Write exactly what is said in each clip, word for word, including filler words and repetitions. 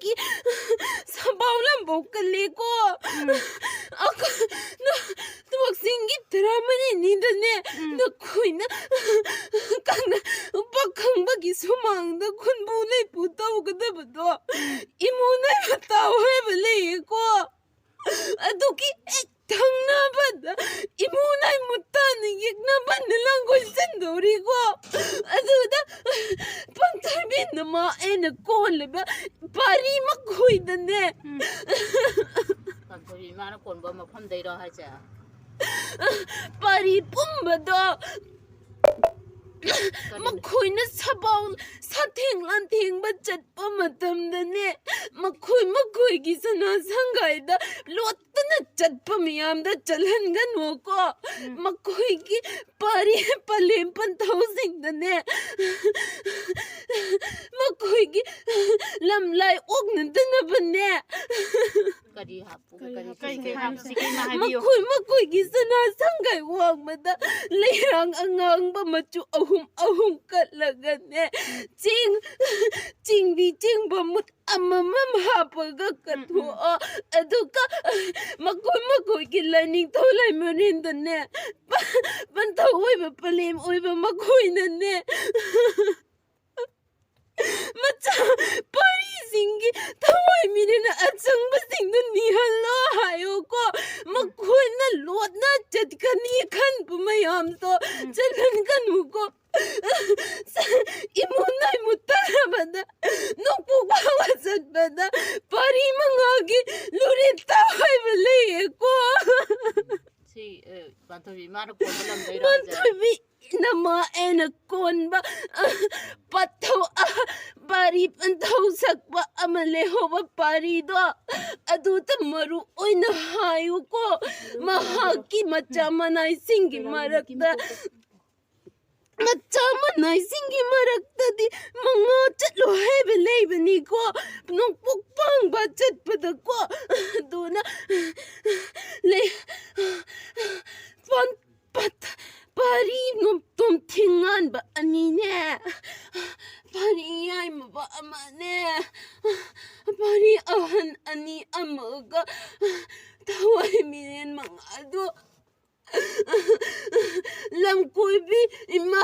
ꯒꯤ ꯁꯕꯥꯎ ꯂꯝꯕꯧ ꯀꯜꯂꯦꯀꯣ꯫ ꯎꯝ꯫ ꯑꯈ-, ꯅ-, ꯀꯛꯆꯤꯡꯒꯤ ꯇꯔꯥꯃꯔꯤꯅꯤꯗꯅꯦ, ꯎꯝ꯫ ꯅꯈꯣꯏꯅ ꯀꯪꯅ ꯄꯥꯈꯪꯕꯒꯤ ꯁꯨꯃꯥꯡꯗ ꯈꯨꯟꯕꯨ ꯂꯩꯄꯨ ꯇꯧꯒꯗꯕꯗꯣ, ꯎꯝ꯫ ꯏꯃꯨ ꯅꯥꯏ ꯃꯇꯥꯎ ꯍꯥꯏꯕ ꯂꯩꯌꯦꯀꯣ꯫ ꯑꯗꯨꯒꯤ ꯍꯦꯛ ꯊꯪꯅꯕꯗ ꯏꯃꯨ ꯅꯥꯏ ꯃꯨꯠꯇꯥꯅ ꯌꯦꯛꯅꯕꯅ ꯂꯥꯡꯒꯣꯏ ꯆꯟꯗꯧꯔꯤꯀꯣ꯫ ꯑꯗꯨꯗ ꯄꯥꯟꯊꯣꯏꯕꯤ ꯅꯃꯥ ꯑꯩꯅ ꯀꯣꯜꯂꯤꯕ ꯄꯥꯔꯤ ꯃꯈꯣꯏꯗꯅꯦ꯫ ꯎꯝ꯫ ꯄꯥꯟꯊꯣꯏꯕꯤ ꯏꯃꯥꯅ ꯀꯣꯟꯕ ꯃꯐꯝꯗꯩꯔꯣ ꯍꯥꯏꯁꯦ? ꯄꯥꯔꯤ ꯄꯨꯝꯕꯗꯣ ꯀꯔꯤ? ꯃꯈꯣꯏꯅ ꯁꯕꯥꯎ ꯁꯥꯊꯦꯡ ꯂꯥꯟꯊꯦꯡꯕ ꯆꯠꯄ ꯃꯇꯝꯗꯅꯦ, ꯃꯈꯣꯏ ꯃꯈꯣꯏꯒꯤ ꯁꯅꯥ ꯁꯪꯒꯥꯏꯗ ꯂꯣꯠꯇꯅ ꯆꯠꯄ ꯃꯌꯥꯝꯗ ꯆꯠꯍꯟꯒꯅꯨꯀꯣ꯫ ꯎꯝ꯫ ꯃꯈꯣꯏꯒꯤ ꯄꯥꯔꯤ ꯄꯂꯦꯝ ꯄꯟꯊꯧꯁꯤꯡꯗꯅꯦ, ꯃꯈꯣꯏꯒꯤ ꯂꯝꯂꯥꯏ ꯑꯣꯛꯅꯗꯅꯕꯅꯦ꯫ ꯀꯔꯤ ꯍꯥꯞꯄꯨꯒꯦ? ꯀꯔꯤ ꯀꯔꯤ ꯍꯥꯞꯄꯨꯒꯦ? ꯀꯔꯤ ꯍꯥꯞꯁꯤꯒꯦ? ꯏꯃꯥ ꯍꯥꯏꯕꯤꯌꯨ꯫ ꯃꯈꯣꯏ ꯃꯈꯣꯏꯒꯤ ꯁꯅꯥ ꯁꯪꯒꯥꯏ ꯋꯥꯡꯃꯗ ꯂꯩꯔꯥꯡ ꯑꯉꯥꯡꯕ ꯃꯆꯨ ꯑꯍꯨꯝ ꯑꯍꯨꯝ ꯀꯠꯂꯒꯅꯦ, ꯎꯝ꯫ ꯆꯦꯡ, ꯆꯦꯡꯕꯤ ꯆꯦꯡꯕ ꯃꯨꯠ ꯑꯃꯃꯝ ꯍꯥꯞꯄꯒ ꯎꯝ, ꯎꯝ꯫ ꯀꯠꯊꯣꯛꯑꯣ꯫ ꯑꯗꯨꯒ ꯃꯈꯣꯏ ꯃꯈꯣꯏꯒꯤ ꯂꯥꯏꯅꯤꯡꯊꯧ ꯂꯥꯏꯃꯔꯦꯟꯗꯅꯦ, ꯄ-, ꯄꯟꯊꯧ ꯑꯣꯏꯕ ꯄꯂꯦꯝ ꯑꯣꯏꯕ ꯃꯈꯣꯏꯅꯅꯦ, ꯃꯆꯥ ꯄꯥꯔꯤꯁꯤꯡꯒꯤ ꯊꯋꯥꯏ ꯃꯤꯔꯦꯟ ꯑꯆꯪꯕꯁꯤꯡꯗꯨ ꯅꯤꯍꯜꯂꯣ ꯍꯥꯏꯌꯣꯀꯣ꯫ ꯃꯈꯣꯏꯅ ꯂꯣꯠꯅ ꯆꯠꯀꯅꯤ ꯈꯟꯕ ꯃꯌꯥꯝꯗꯣ ꯎꯝ꯫ ꯆꯠꯍꯟꯒꯅꯨꯀꯣ꯫ ꯏꯃꯨ ꯅꯥꯏ ꯃꯨꯠꯇꯔꯕꯗ ꯅꯣꯡꯄꯣꯛ ꯐꯥꯎꯕ ꯆꯠꯄꯗ ꯄꯥꯔꯤ ꯃꯉꯥꯒꯤ ꯂꯨꯔꯦꯟ ꯇꯥꯎ ꯍꯥꯏꯕ ꯂꯩꯌꯦꯀꯣ꯫ ꯁꯤ, ꯑ, ꯄꯥꯟꯊꯣꯏꯕꯤ ꯏꯃꯥꯅ ꯀꯣꯟꯕ ꯂꯝꯗꯩꯔꯣ ꯍꯥꯏꯁꯦ? ꯄꯥꯟꯊꯣꯏꯕꯤ ꯅꯃꯥ ꯑꯩꯅ ꯀꯣꯟꯕ, ꯑ, ꯄꯥꯟꯊꯧ, ꯑ, ꯄꯥꯔꯤ ꯄꯟꯊꯧ ꯁꯛꯄ ꯑꯃ ꯂꯩꯍꯧꯕ ꯄꯥꯔꯤꯗꯣ, ꯑꯗꯨꯗ ꯃꯔꯨ ꯑꯣꯏꯅ ꯍꯥꯏꯌꯨꯀꯣ꯫ ꯃꯍꯥꯛꯀꯤ ꯃꯆꯥ ꯃꯅꯥꯏꯁꯤꯡꯒꯤ ꯃꯔꯛꯇ, ꯃꯆꯥ ꯃꯅꯥꯏꯁꯤꯡꯒꯤ ꯃꯔꯛꯇꯗꯤ ꯃꯉꯥ ꯆꯠꯂꯣ ꯍꯥꯏꯕ ꯂꯩꯕꯅꯤꯀꯣ꯫ ꯅꯣꯡꯄꯣꯛ ꯄꯥꯡꯕ ꯆꯠꯄꯗꯀꯣ꯫ ꯑꯗꯨꯅ ꯂꯩ-, ꯄꯥꯟ-, ꯄꯠ-, ꯄꯥꯔꯤ ꯅꯣꯡ-, ꯇꯣꯝꯊꯤꯡꯉꯥꯟꯕ ꯑꯅꯤꯅꯦ, ꯄꯥꯔꯤ ꯌꯥꯏꯃꯕ ꯑꯃꯅꯦ, ꯊꯋꯥꯏ ꯃꯤꯔꯦꯟ ꯃꯉꯥꯗꯣ ꯂꯝꯀꯣꯏꯕꯤ ꯏꯃꯥ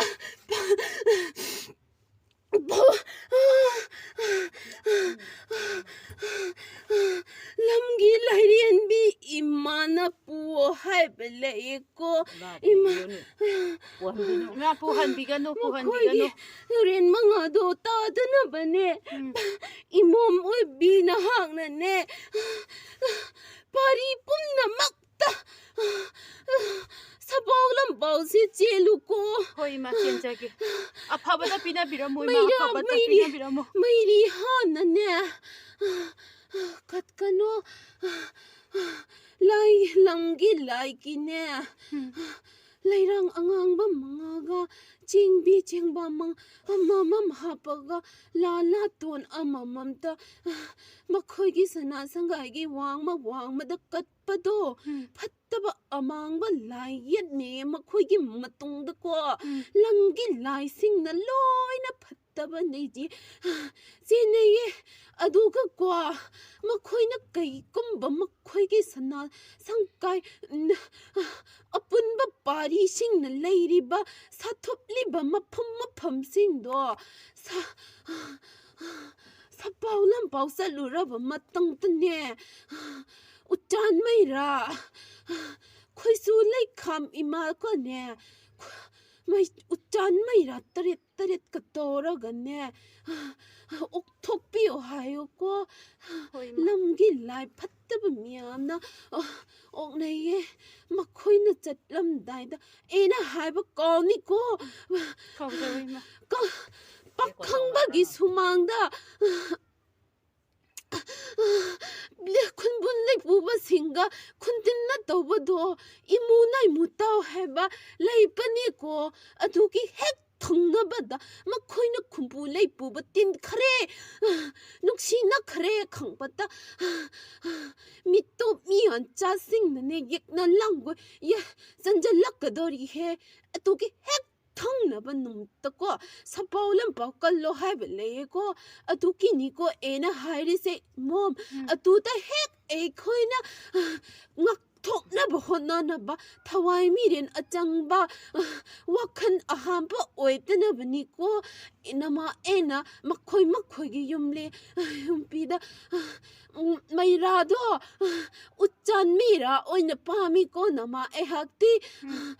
ꯂꯝꯒꯤ ꯂꯥꯏꯔꯦꯟꯕꯤ ꯏꯃꯥꯅ ꯄꯨꯑꯣ ꯍꯥꯏꯕ ꯂꯩꯌꯦꯀꯣ꯫ ꯏꯃꯥ꯫ ꯄꯨꯍꯟꯕꯤꯒꯅꯨ꯫ ꯏꯃꯥ, ꯄꯨꯍꯟꯕꯤꯒꯅꯨ, ꯃꯈꯣꯏꯒꯤ ꯄꯨꯍꯟꯕꯤꯒꯅꯨ꯫ ꯂꯥꯏꯔꯦꯟ ꯃꯉꯥꯗꯣ ꯇꯥꯗꯅꯕꯅꯦ꯫ ꯎꯝ꯫ ꯏꯃꯣꯝ ꯑꯣꯏꯕꯤ ꯅꯍꯥꯛꯅꯅꯦ ꯄꯥꯔꯤ ꯄꯨꯝꯅꯃꯛꯇ ꯁꯄꯥꯎ ꯂꯝꯄꯥꯎꯁꯦ ꯆꯦꯜꯂꯨꯀꯣ꯫ ꯍꯣꯏ, ꯏꯃꯥ, ꯆꯦꯟꯖꯒꯦ꯫ ꯑꯐꯕꯗ ꯄꯤꯅꯕꯤꯔꯝꯃꯣ, ꯏꯃꯥ, ꯃꯩꯔꯥ, ꯑꯐꯕꯇ ꯃꯩꯔꯤ, ꯄꯤꯅꯕꯤꯔꯝꯃꯣ꯫ ꯃꯩꯔꯤ ꯍꯥꯟꯅꯅꯦ ꯀꯠꯀꯅꯣ꯫ ꯂꯥꯏ, ꯂꯝꯒꯤ ꯂꯥꯏꯒꯤꯅꯦ꯫ ꯎꯝ꯫ ꯂꯩꯔꯥꯡ ꯑꯉꯥꯡꯕ ꯃꯉꯥꯒ ꯆꯦꯡꯕꯤ ꯆꯦꯡꯕ ꯃꯪ-, ꯑꯃꯃꯝ ꯍꯥꯞꯄꯒ ꯂꯥ ꯂꯥꯇꯣꯟ ꯑꯃꯃꯝꯇ ꯃꯈꯣꯏꯒꯤ ꯁꯅꯥ ꯁꯪꯒꯥꯏꯒꯤ ꯋꯥꯡꯃ ꯋꯥꯡꯃꯗ ꯀꯠꯄꯗꯣ ꯎꯝ꯫ ꯐꯠꯇꯕ ꯑꯃꯥꯡꯕ ꯂꯥꯏ ꯌꯦꯠꯅꯦ ꯃꯈꯣꯏꯒꯤ ꯃꯇꯨꯡꯗꯀꯣ ꯎꯝ꯫ ꯂꯝꯒꯤ ꯂꯥꯏꯁꯤꯡꯅ ꯂꯣꯏꯅ ꯐꯠꯇꯕꯅꯦ ꯆꯦ-, ꯆꯦꯟꯅꯩꯌꯦ꯫ ꯑꯗꯨꯒꯀꯣ ꯃꯈꯣꯏꯅ ꯀꯩꯒꯨꯝꯕ ꯃꯈꯣꯏꯒꯤ ꯁꯅꯥ ꯁꯪꯀꯥꯏ ꯎꯝ, ꯑꯄꯨꯟꯕ ꯄꯥꯔꯤꯁꯤꯡꯅ ꯂꯩꯔꯤꯕ ꯁꯥꯊꯨꯞꯂꯤꯕ ꯃꯐꯝ ꯃꯐꯝꯁꯤꯡꯗꯣ ꯁ-, ꯁꯄꯥꯎ ꯂꯝꯄꯥꯎ ꯆꯠꯂꯨꯔꯕ ꯃꯇꯨꯡꯗꯅꯦ, ꯎꯆꯥꯟ ꯃꯩꯔꯥ, ꯈꯣꯏꯁꯨ ꯂꯩꯈꯥꯝ ꯏꯃꯥꯒꯅꯦ, ꯃꯩ-, ꯎꯆꯥꯟ ꯃꯩꯔꯥ ꯇꯔꯦꯠ ꯇꯔꯦꯠꯀ ꯇꯧꯔꯒꯅꯦ, ꯑꯣꯛꯊꯣꯛꯄꯤꯌꯣ ꯍꯥꯏꯌꯨꯀꯣ꯫ ꯍꯣꯏ, ꯏꯃꯥ꯫ ꯂꯝꯒꯤ ꯂꯥꯏ ꯐꯠꯇꯕ ꯃꯌꯥꯝꯅ, ꯑ, ꯑꯣꯛꯅꯩꯌꯦ꯫ ꯃꯈꯣꯏꯅ ꯆꯠꯂꯝꯗꯥꯏꯗ ꯑꯩꯅ ꯍꯥꯏꯕ ꯀꯥꯎꯅꯤꯀꯣ꯫ ꯀꯥꯎꯖꯔꯣꯏ, ꯏꯃꯥ꯫ ꯀ-, ꯄꯥꯈꯪꯕꯒꯤ ꯁꯨꯃꯥꯡꯗ ꯈꯨꯟꯕꯨ ꯂꯩꯄꯨꯕꯁꯤꯡꯒ ꯈꯨꯟꯇꯤꯟꯅ ꯇꯧꯕꯗꯣ ꯏꯃꯨ ꯅꯥꯏꯃꯨ ꯇꯥꯎ ꯍꯥꯏꯕ ꯂꯩꯕꯅꯤꯀꯣ꯫ ꯑꯗꯨꯒꯤ ꯍꯦꯛ ꯊꯪꯅꯕꯗ ꯃꯈꯣꯏꯅ ꯈꯨꯟꯕꯨ ꯂꯩꯄꯨꯕ ꯇꯤꯟꯈ꯭ꯔꯦ, ꯅꯨꯡꯁꯤꯅꯈ꯭ꯔꯦ ꯈꯪꯕꯗ ꯃꯤꯇꯣꯞ ꯃꯤꯌꯥꯟꯆꯥꯁꯤꯡꯅꯅꯦ ꯌꯦꯛꯅ ꯂꯥꯡꯒꯣꯏ ꯌꯦ-, ꯆꯟꯖꯜꯂꯛꯀꯗꯣꯔꯤꯍꯦ꯫ ꯑꯗꯨꯒꯤ ꯍꯦꯛ ꯊꯪꯅꯕ ꯅꯨꯃꯤꯠꯇꯀꯣ ꯁꯄꯥꯎ ꯂꯝꯄꯥꯎ ꯀꯜꯂꯣ ꯍꯥꯏꯕ ꯂꯩꯌꯦꯀꯣ꯫ ꯑꯗꯨꯒꯤꯅꯤꯀꯣ ꯑꯩꯅ ꯍꯥꯏꯔꯤꯁꯦ, ꯃꯣꯝ꯫ ꯎꯝ꯫ ꯑꯗꯨꯗ ꯍꯦꯛ ꯑꯩꯈꯣꯏꯅ, ꯑ, ꯉꯥꯛꯊꯣꯛꯅꯕ ꯍꯣꯠꯅꯅꯕ ꯊꯋꯥꯏ ꯃꯤꯔꯦꯟ ꯑꯆꯪꯕ, ꯑ, ꯋꯥꯈꯜ ꯑꯍꯥꯟꯕ ꯑꯣꯏꯗꯅꯕꯅꯤꯀꯣ꯫ ꯏꯅꯃ ꯑꯩꯅ ꯃꯈꯣꯏ ꯃꯈꯣꯏꯒꯤ ꯌꯨꯝꯂꯦ, ꯑ, ꯌꯨꯝꯄꯤꯗ, ꯑ, ꯎꯝ, ꯃꯩꯔꯥꯗꯣ, ꯑ, ꯎꯆꯥꯟ ꯃꯩꯔꯥ ꯑꯣꯏꯅ ꯄꯥꯝꯃꯤꯀꯣ ꯅꯃ ꯑꯩꯍꯥꯛꯇꯤ꯫ ꯎꯝ꯫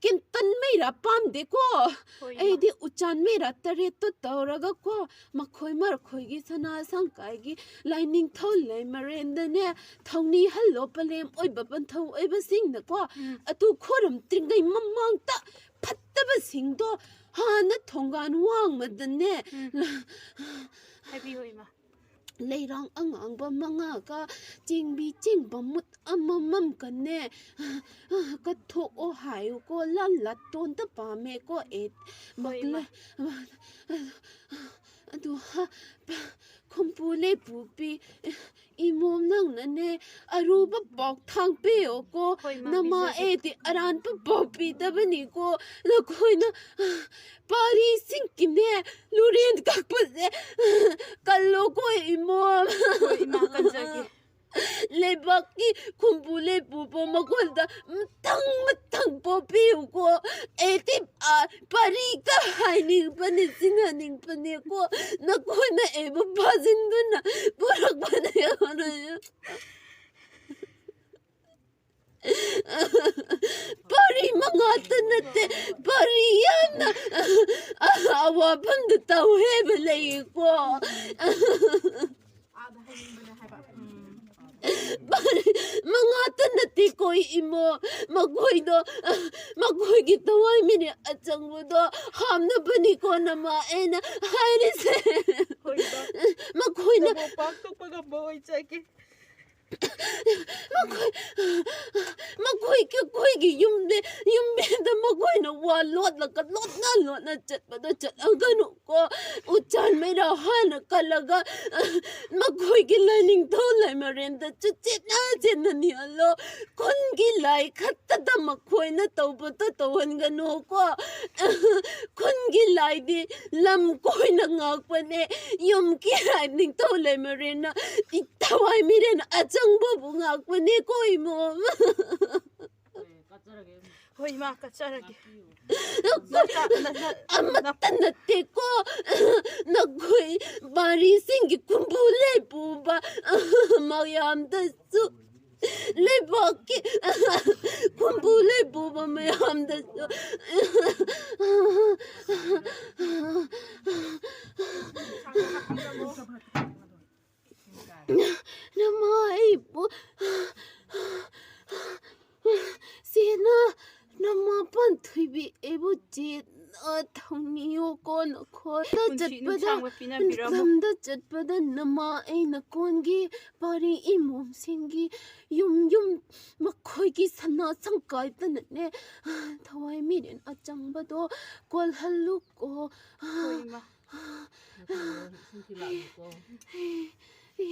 ꯀꯤꯟꯇꯟ ꯃꯩꯔꯥ ꯄꯥꯝꯗꯦꯀꯣ꯫ ꯍꯣꯏ, ꯏꯃꯥ꯫ ꯑꯩꯗꯤ ꯎꯆꯥꯟ ꯃꯩꯔꯥ ꯇꯔꯦꯠꯇꯣ ꯇꯧꯔꯒꯀꯣ, ꯃꯈꯣꯏ ꯃꯈꯣꯏꯒꯤ ꯁꯅꯥ ꯁꯪꯀꯥꯏꯒꯤ ꯂꯥꯏꯅꯤꯡꯊꯧ ꯂꯩꯃꯔꯦꯟꯗꯅꯦ, ꯊꯧꯅꯤ ꯍꯜꯂꯣ ꯄꯂꯦꯝ ꯑꯣꯏꯕ ꯄꯟꯊꯧ ꯑꯣꯏꯕꯁꯤꯡꯅꯀꯣ, ꯎꯝ꯫ ꯑꯗꯨ ꯈꯣꯏꯔꯝꯗ꯭ꯔꯤꯉꯩ ꯃꯃꯥꯡꯗ ꯐꯠꯇꯕꯁꯤꯡꯗꯣ ꯍꯥꯟꯅ ꯊꯣꯡꯒꯥꯟ ꯋꯥꯡꯃꯗꯅꯦ, ꯎꯝ꯫ ꯍꯥꯏꯕꯤꯌꯨ, ꯏꯃꯥ꯫ ꯂꯩꯔꯥꯡ ꯑꯉꯥꯡꯕ ꯃꯉꯥꯒ ꯆꯦꯡꯕꯤ ꯆꯦꯡꯕ ꯃꯨꯠ ꯑꯃꯃꯝꯒꯅꯦ, ꯀꯠꯊꯣꯛꯑꯣ ꯍꯥꯏꯌꯨꯀꯣ꯫ ꯂꯥꯟ ꯂꯥꯇꯣꯟꯗ ꯄꯥꯝꯃꯦꯀꯣ ꯑꯦ꯫ ꯍꯣꯏ, ꯏꯃꯥ꯫ ꯃꯛꯂꯦ-, ꯑꯗꯨ ꯍ-, ꯈꯨꯝꯄꯨ ꯂꯩꯄꯨꯄꯤ, ꯏꯃꯣꯝ ꯅꯪꯅꯅꯦ ꯑꯔꯨꯕ ꯄꯥꯎ ꯊꯥꯡꯄꯤꯌꯣꯀꯣ꯫ ꯍꯣꯏ, ꯏꯃꯥ, ꯅꯃꯥ ꯄꯤꯖꯒꯦ꯫ ꯑꯦꯗꯤ ꯑꯔꯥꯟꯕ ꯄꯥꯎ ꯄꯤꯗꯕꯅꯤꯀꯣ꯫ ꯅꯈꯣꯏꯅ ꯄꯥꯔꯤꯁꯤꯡꯒꯤꯅꯦ ꯂꯨꯔꯦꯟ ꯀꯛꯄꯁꯦ ꯀꯜꯂꯣꯀꯣ ꯏꯃꯣꯝ꯫ ꯍꯣꯏ, ꯏꯃꯥ, ꯀꯟꯖꯒꯦ꯫ ꯂꯩꯕꯥꯛꯀꯤ ꯈꯨꯝꯕꯨ ꯂꯩꯄꯨꯕ ꯃꯈꯣꯟꯗ ꯃꯊꯪ ꯃꯊꯪ ꯄꯣꯛꯄꯤꯌꯨꯀꯣ꯫ ꯑꯩꯗꯤ, ꯑ, ꯄꯔꯤꯒ ꯍꯥꯏꯅꯤꯡꯕꯅꯦ, ꯆꯤꯡꯍꯟꯅꯤꯡꯕꯅꯦꯀꯣ꯫ ꯅꯈꯣꯏꯅ ꯑꯩꯕꯨ ꯐꯥꯖꯤꯟꯗꯨꯅ ꯄꯨꯔꯛꯄꯅꯦ꯫ ꯄꯔꯤ ꯃꯉꯥꯇ ꯅꯠꯇꯦ, ꯄꯔꯤ ꯌꯥꯝꯅ ꯑꯋꯥꯐꯝꯗ ꯇꯧꯋꯦ ꯍꯥꯏꯕ ꯂꯩꯌꯦꯀꯣ꯫ ꯄꯔꯤ ꯃꯉꯥꯇ ꯅꯠꯇꯦꯀꯣ ꯏꯃꯣ, ꯃꯈꯣꯏꯗꯣ, ꯃꯈꯣꯏꯒꯤ ꯊꯋꯥꯏ ꯃꯤꯔꯦ ꯑꯆꯪꯕꯗꯣ ꯍꯥꯞꯅꯕꯅꯤꯀꯣ ꯅꯃꯥ ꯑꯩꯅ ꯍꯥꯏꯔꯤꯁꯦ꯫ ꯍꯣꯏ, ꯏꯃꯥ꯫ ꯃꯈꯣꯏꯅ ꯅꯕꯨꯛ ꯄꯥꯛꯊꯣꯛꯄ ꯉꯝꯕ ꯑꯣꯏꯖꯒꯦ꯫ ꯃꯈꯣꯏ, ꯃꯈꯣꯏꯒꯤ, ꯑꯩꯈꯣꯏꯒꯤ ꯌꯨꯝꯗꯤ, ꯌꯨꯝꯕꯤꯗ ꯃꯈꯣꯏꯅ ꯋꯥ ꯂꯣꯠꯂꯒ, ꯂꯣꯠꯅ, ꯂꯣꯠꯅ ꯆꯠꯄꯗꯣ ꯆꯠꯍꯟꯒꯅꯨꯀꯣ꯫ ꯎꯆꯥꯟ ꯃꯩꯔꯥ ꯍꯥꯟꯅ ꯀꯜꯂꯒ, ꯃꯈꯣꯏꯒꯤ ꯂꯥꯏꯅꯤꯡꯊꯧ ꯂꯥꯏꯃꯔꯦꯟꯗ ꯆꯦꯠꯅ, ꯆꯦꯠꯅ ꯅꯤꯍꯜꯂꯣ꯫ ꯈꯨꯟꯒꯤ ꯂꯥꯏ ꯈꯛꯇꯗ ꯃꯈꯣꯏꯅ ꯇꯧꯕꯗꯣ ꯇꯧꯍꯟꯒꯅꯨꯀꯣ꯫ ꯈꯨꯟꯒꯤ ꯂꯥꯏꯗꯤ ꯂꯝ ꯀꯣꯏꯅ ꯉꯥꯛꯄꯅꯦ꯫ ꯌꯨꯝꯒꯤ ꯂꯥꯏ ꯅꯤꯡꯊꯧ ꯂꯩꯃꯔꯦꯟꯅ ꯊꯋꯥꯏ ꯃꯤꯔꯦꯟ ꯑꯆꯪꯕꯕꯨ ꯉꯥꯛꯄꯅꯦꯀꯣ, ꯏꯃꯣꯝ꯫ ꯍꯣꯏ, ꯏꯃꯥ, ꯀꯠꯆꯔꯒꯦ꯫ ꯑꯃꯠꯇ ꯅꯠꯇꯦꯀꯣ, ꯅꯈꯣꯏ ꯄꯥꯔꯤꯁꯤꯡꯒꯤ ꯈꯨꯝꯕꯨ ꯂꯩꯄꯨꯕ ꯃꯌꯥꯝꯗꯁꯨ, ꯂꯩꯕꯥꯛꯀꯤ ꯈꯨꯝꯕꯨ ꯂꯩꯄꯨꯕ ꯃꯌꯥꯝꯗꯁꯨ꯫ ꯅꯃꯥ ꯑꯩꯕꯨ ꯆꯦꯟꯅ, ꯅꯃꯥ ꯄꯥꯟꯊꯣꯏꯕꯤ ꯑꯩꯕꯨ ꯆꯦꯟꯅ ꯊꯧꯅꯤꯌꯣꯀꯣ ꯅꯈꯣꯏ꯫ ꯄꯨꯟꯁꯤ ꯆꯠꯄꯗ, ꯅꯨꯡꯁꯥꯡꯕ ꯄꯤꯅꯕꯤꯔꯝꯃꯣ꯫ ꯂꯝꯗ ꯆꯠꯄꯗ ꯅꯃꯥ ꯑꯩꯅ ꯀꯣꯟꯒꯤ ꯄꯥꯔꯤ ꯏꯃꯣꯝꯁꯤꯡꯒꯤ ꯌꯨꯝ ꯌꯨꯝ ꯃꯈꯣꯏꯒꯤ ꯁꯅꯥ ꯁꯪꯀꯥꯏꯗꯅꯅꯦ ꯊꯋꯥꯏ ꯃꯤꯔꯦꯟ ꯑꯆꯪꯕꯗꯣ ꯀꯣꯜꯍꯜꯂꯨꯀꯣ꯫ ꯍꯣꯏ, ꯏꯃꯥ꯫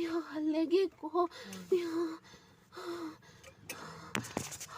ꯌꯥꯍꯜꯂꯒꯦꯀꯣ꯫